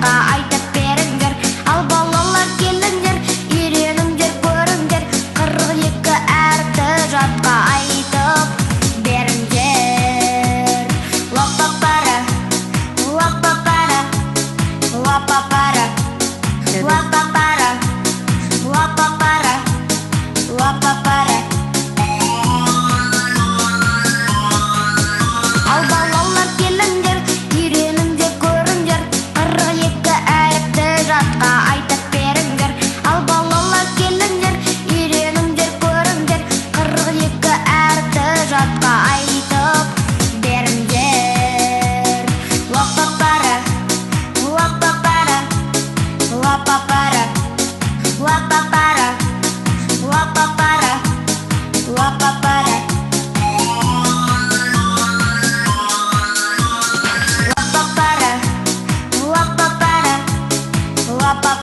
жатқа айтып беріңдер. Ал балалар, келіңдер, үйреніңдер, көріңдер, 42 әріпті жатқа айтып беріңдер. Лапа-пара, лапа-пара, лапа-пара, лапа-пара, лапа-пара, лапа-пара. Ал балалар, келіңдер, үйреніңдер, көріңдер, 42 әріпті жатқа айтып беріңдер. Ал балалар, келіңдер, үйреніңдер, көріңдер, 42 әріпті жатқа айтып беріңдер. Лапа-пара, лапа-пара, лапа-пара, лапа-пара, лапа-пара, лапа-пара.